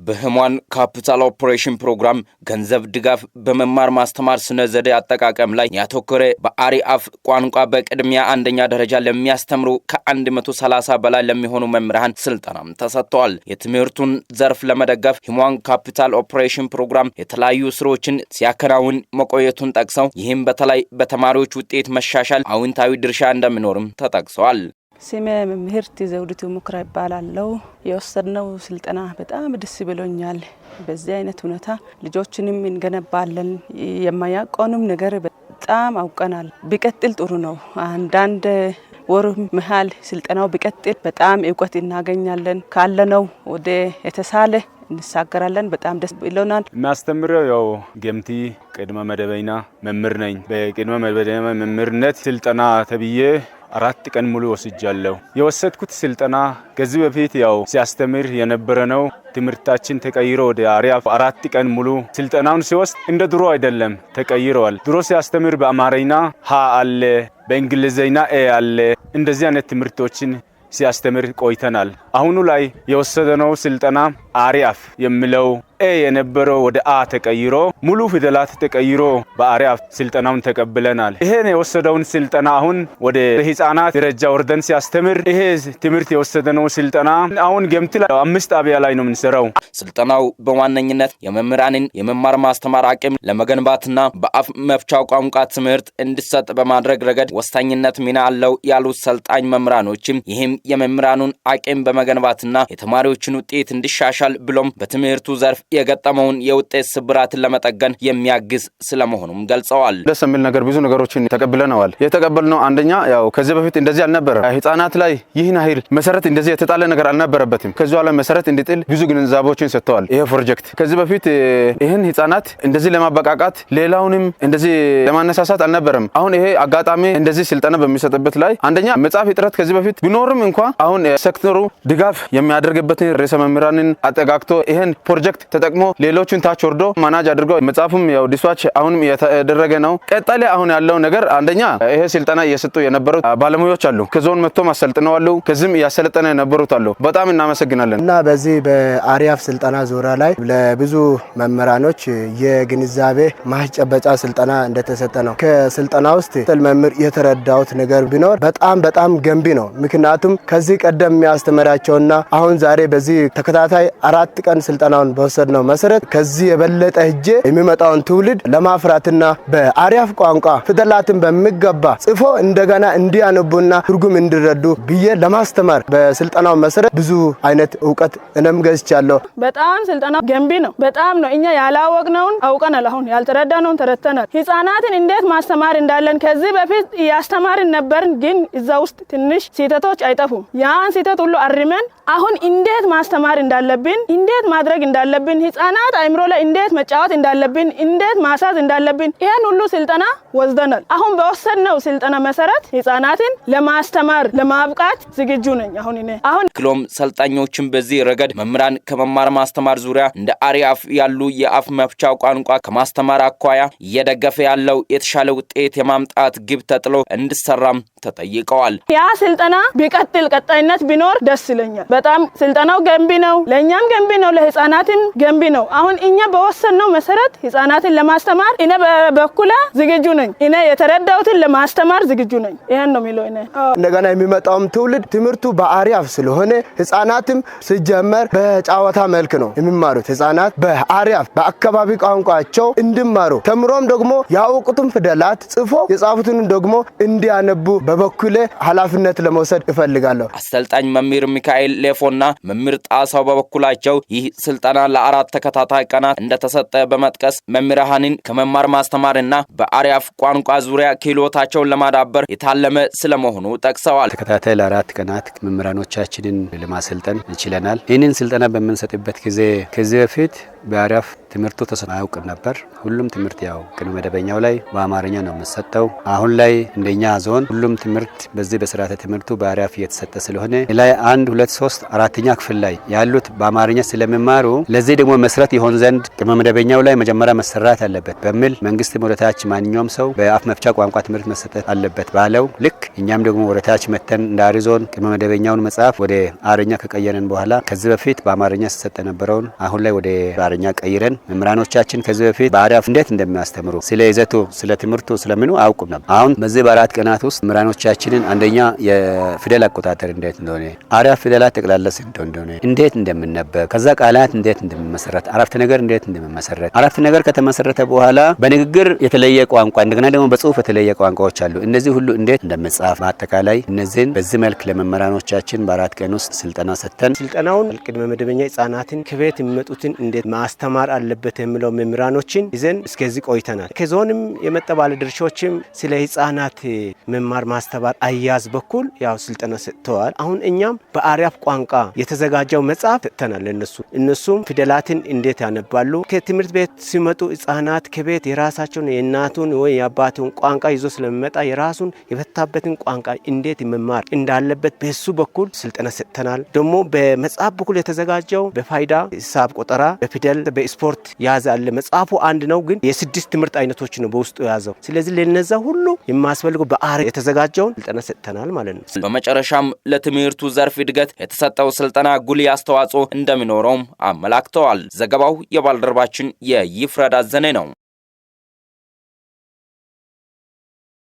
በ Human Capital Operation Program ገንዘብ ድጋፍ በመማር ማስተማር ስነ ዘዴ አጠቃቀም ላይ ያተኮረ በአሪ አፍ ቋንቋ በቅድሚያ አንደኛ ደረጃ ለሚያስተምሩ ከ130 በላይ ለሚሆኑ መምህራን ስልጠናም ተሰጥተዋል። የትምህርቱን ዘርፍ ለመደገፍ Human Capital Operation Program የተለያዩ ስራዎችን ሲያከናውን መቆየቱን ጠቅሰው፣ ይህም በተለይ በተማሪዎች ውጤት መሻሻል አዎንታዊ ድርሻ እንደሚኖርም ተጠቅሰዋል። ስሜ መምህርት ዘውዲቱ ሙክራ ይባላለው። የወሰድነው ስልጠና በጣም ደስ ብሎኛል። በዚህ አይነት ሁኔታ ልጆችንም እንገነባለን። የማያውቀውንም ነገር በጣም አውቀናል። ቢቀጥል ጥሩ ነው። አንዳንድ ወር መሀል ስልጠናው ቢቀጥል በጣም እውቀት እናገኛለን። ካለነው ወደ የተሳለ እንሳገራለን። በጣም ደስ ብሎናል። የሚያስተምረው ያው ገምቲ ቅድመ መደበኛ መምህር ነኝ። በቅድመ መደበኛ መምህርነት ስልጠና ተብዬ 4 ቀን ሙሉ ወስጃለሁ። የወሰድኩት ስልጠና ከዚህ በፊት ያው ሲያስተምር የነበረ ነው። ትምህርታችን ተቀይሮ ወደ አሪያፍ 4 ቀን ሙሉ ስልጠናውን ሲወስድ እንደ ድሮ አይደለም፣ ተቀይረዋል። ድሮ ሲያስተምር በአማርኛ ሀ አለ፣ በእንግሊዝኛ A አለ። እንደዚህ አይነት ትምህርቶችን ሲያስተምር ቆይተናል። አሁኑ ላይ የወሰደነው ስልጠና አሪያፍ የሚለው A የነበረው ወደ አ ተቀይሮ፣ ሙሉ ፊደላት ተቀይሮ በአሪያፍ ስልጠናውን ተቀብለናል። ይሄን የወሰደውን ስልጠና አሁን ወደ ህፃናት ደረጃ ወርደን ሲያስተምር ይሄ ትምህርት የወሰደነው ስልጠና አሁን ገምቲ ላይ አምስት ጣቢያ ላይ ነው የምንሰራው። ስልጠናው በዋነኝነት የመምህራንን የመማር ማስተማር አቅም ለመገንባትና በአፍ መፍቻ ቋንቋ ትምህርት እንዲሰጥ በማድረግ ረገድ ወሳኝነት ሚና አለው ያሉት ሰልጣኝ መምህራኖችም፣ ይህም የመምህራኑን አቅም በመገንባትና የተማሪዎችን ውጤት እንዲሻሻል ብሎም በትምህርቱ ዘርፍ የገጠመውን የውጤት ስብራትን ለመጠገን የሚያግዝ ስለመሆኑም ገልጸዋል። ደስ የሚል ነገር ብዙ ነገሮችን ተቀብለነዋል። የተቀበልነው አንደኛ ያው ከዚህ በፊት እንደዚህ አልነበረም። ህጻናት ላይ ይህን ያህል መሰረት እንደዚህ የተጣለ ነገር አልነበረበትም። ከዚህ በኋላ መሰረት እንዲጥል ብዙ ግንዛቤዎችን ሰጥተዋል። ይሄ ፕሮጀክት ከዚህ በፊት ይህን ህጻናት እንደዚህ ለማበቃቃት፣ ሌላውንም እንደዚህ ለማነሳሳት አልነበረም። አሁን ይሄ አጋጣሚ እንደዚህ ስልጠና በሚሰጥበት ላይ አንደኛ መጽሐፍ እጥረት ከዚህ በፊት ቢኖርም እንኳ አሁን ሴክተሩ ድጋፍ የሚያደርግበትን ርዕሰ መምህራንን አጠጋግቶ ይህን ፕሮጀክት ተጠቅሞ ሌሎችን ታች ወርዶ manage አድርጎ መጽሐፉም ያው dispatch አሁንም እየተደረገ ነው። ቀጣይ አሁን ያለው ነገር አንደኛ ይሄ ስልጠና እየሰጡ የነበሩት ባለሙያዎች አሉ። ከዞን መጥቶ አሰልጥነዋል። ከዚህም እያሰለጠነ የነበሩት አሉ። በጣም እናመሰግናለን። እና በዚህ በአሪያፍ ስልጠና ዙሪያ ላይ ለብዙ መምህራኖች የግንዛቤ ማስጨበጫ ስልጠና እንደተሰጠ ነው። ከስልጠና ውስጥ መምህር የተረዳሁት ነገር ቢኖር በጣም በጣም ገንቢ ነው። ምክንያቱም ከዚህ ቀደም የሚያስተምራቸውና አሁን ዛሬ በዚህ ተከታታይ 4 ቀን ስልጠናውን በወሰድነው መሰረት ከዚህ የበለጠ ሄጄ የሚመጣውን ትውልድ ለማፍራትና በአሪያፍ ቋንቋ ፊደላትን በሚገባ ጽፎ እንደገና እንዲያነቡና ትርጉም እንዲረዱ ብዬ ለማስተማር በስልጠናው መሰረት ብዙ አይነት እውቀት እኔም ገዝቻለሁ። በጣም ስልጠናው ገንቢ ነው። በጣም ነው። እኛ ያላወቅነውን አውቀናል። አሁን ያልተረዳነውን ተረድተናል። ህጻናትን እንዴት ማስተማር እንዳለን ከዚህ በፊት እያስተማርን ነበርን፣ ግን እዛ ውስጥ ትንሽ ስህተቶች አይጠፉም። ያን ስህተት ሁሉ አርመን አሁን እንዴት ማስተማር እንዳለብን፣ እንዴት ማድረግ እንዳለብን፣ ህጻናት አይምሮ ላይ እንዴት መጫወት እንዳለብን፣ እንዴት ማሳዝ እንዳለብን ይህን ሁሉ ስልጠና ወስደናል። አሁን በወሰድነው ስልጠና መሰረት ህጻናትን ለማስተማር ለማብቃት ዝግጁ ነኝ። አሁን እኔ አሁን አክሎም ሰልጣኞችን በዚህ ረገድ መምህራን ከመማር ማስተማር ዙሪያ እንደ አሪአፍ ያሉ የአፍ መፍቻ ቋንቋ ከማስተማር አኳያ እየደገፈ ያለው የተሻለ ውጤት የማምጣት ግብ ተጥሎ እንዲሰራም ተጠይቀዋል። ያ ስልጠና ቢቀጥል፣ ቀጣይነት ቢኖር ደስ ይለኛል። በጣም ስልጠናው ገንቢ ነው፣ ለእኛም ገንቢ ነው፣ ለህፃናትም ገንቢ ነው። አሁን እኛ በወሰድነው መሰረት ህፃናትን ለማስተማር እኔ በበኩሌ ዝግጁ ነኝ። እኔ የተረዳሁትን ለማስተማር ዝግጁ ነኝ። ይሄን ነው የሚለው እኔ። እንደገና የሚመጣውም ትውልድ ትምህርቱ በአሪያፍ ስለሆነ ህጻናትም ሲጀመር በጨዋታ መልክ ነው የሚማሩት። ህጻናት በአሪያፍ በአካባቢ ቋንቋቸው እንዲማሩ፣ ተምሮም ደግሞ ያወቁትን ፊደላት ጽፎ የጻፉትን ደግሞ እንዲያነቡ በበኩሌ ኃላፊነት ለመውሰድ እፈልጋለሁ። አሰልጣኝ መምህር ሚካኤል ሌፎና መምህር ጣሳው በበኩላቸው ይህ ስልጠና ለአራት ተከታታይ ቀናት እንደተሰጠ በመጥቀስ መምህራንን ከመማር ማስተማርና በአሪያፍ ቋንቋ ዙሪያ ክህሎታቸውን ለማዳበር የታለመ ስለመሆኑ ጠቅሰዋል። ተከታታይ ለ4 ቀናት መምህራኖቻችንን ለማሰልጠን ችለናል። ይህንን ስልጠና በምንሰጥበት ጊዜ ከዚህ በፊት በአሪያፍ ትምህርቱ ተሰጥቶ አያውቅም ነበር። ሁሉም ትምህርት ያው ቅድመ መደበኛው ላይ በአማርኛ ነው የሚሰጠው። አሁን ላይ እንደኛ ዞን ሁሉም ትምህርት በዚህ በስርዓተ ትምህርቱ በአሪያፍ እየተሰጠ ስለሆነ ላይ 1 2 3 4ኛ ክፍል ላይ ያሉት በአማርኛ ስለሚማሩ ለዚህ ደግሞ መሰረት ይሆን ዘንድ ቅድመ መደበኛው ላይ መጀመሪያ መሰራት አለበት በሚል መንግስት ወደታች ማንኛውም ሰው በአፍ መፍቻ ቋንቋ ትምህርት መሰጠት አለበት ባለው ልክ እኛም ደግሞ ወደታች መተን እንደ አሪ ዞን ቅድመ መደበኛውን መጽሐፍ ወደ አርኛ ከቀየረን በኋላ ከዚህ በፊት በአማርኛ ሲሰጥ የነበረውን አሁን ላይ ወደ አርኛ ቀይረን መምህራኖቻችን ከዚህ በፊት በአሪያፍ እንዴት እንደሚያስተምሩ ስለ ይዘቱ፣ ስለ ትምህርቱ፣ ስለምኑ አያውቁም ነበር። አሁን በዚህ በ4 ቀናት ውስጥ መምህራኖቻችንን አንደኛ የፊደል አቆጣጠር እንዴት እንደሆነ፣ አሪያፍ ፊደላት ጠቅላላ ስንት እንደሆነ፣ እንዴት እንደሚነበብ፣ ከዛ ቃላት እንዴት እንደሚመሰረት፣ አረፍተ ነገር እንዴት እንደሚመሰረት፣ አረፍተ ነገር ከተመሰረተ በኋላ በንግግር የተለየ ቋንቋ እንደገና ደግሞ በጽሁፍ የተለየ ቋንቋዎች አሉ። እነዚህ ሁሉ እንዴት እንደሚጻፍ በአጠቃላይ እነዚህን በዚህ መልክ ለመምህራኖቻችን በ4 ቀን ውስጥ ስልጠና ሰጥተን ስልጠናውን ቅድመ መደበኛ ህጻናትን ከቤት የሚመጡትን እንዴት ማስተማር አለበት የሚለው መምህራኖችን ይዘን እስከዚህ ቆይተናል። ከዞንም የመጣ ባለድርሻዎችም ስለ ህጻናት መማር ማስተማር አያያዝ በኩል ያው ስልጠና ሰጥተዋል። አሁን እኛም በአሪያፍ ቋንቋ የተዘጋጀው መጽሐፍ ሰጥተናል ለነሱ። እነሱም ፊደላትን እንዴት ያነባሉ፣ ከትምህርት ቤት ሲመጡ ህጻናት ከቤት የራሳቸውን የእናቱን ወይ የአባቱን ቋንቋ ይዞ ስለሚመጣ የራሱን የፈታበትን ቋንቋ እንዴት መማር እንዳለበት በሱ በኩል ስልጠና ሰጥተናል። ደግሞ በመጽሐፍ በኩል የተዘጋጀው በፋይዳ ሂሳብ ቆጠራ፣ በፊደል፣ በስፖርት ያዘ አለ። መጽሐፉ አንድ ነው፣ ግን የ6 ትምህርት አይነቶች ነው በውስጡ የያዘው። ስለዚህ ለነዛ ሁሉ የሚያስፈልገው በአር የተዘጋጀውን ስልጠና ሰጥተናል ማለት ነው። በመጨረሻም ለትምህርቱ ዘርፍ እድገት የተሰጠው ስልጠና ጉልህ አስተዋጽኦ እንደሚኖረውም አመላክተዋል። ዘገባው የባልደረባችን የይፍረዳ ዘኔ ነው።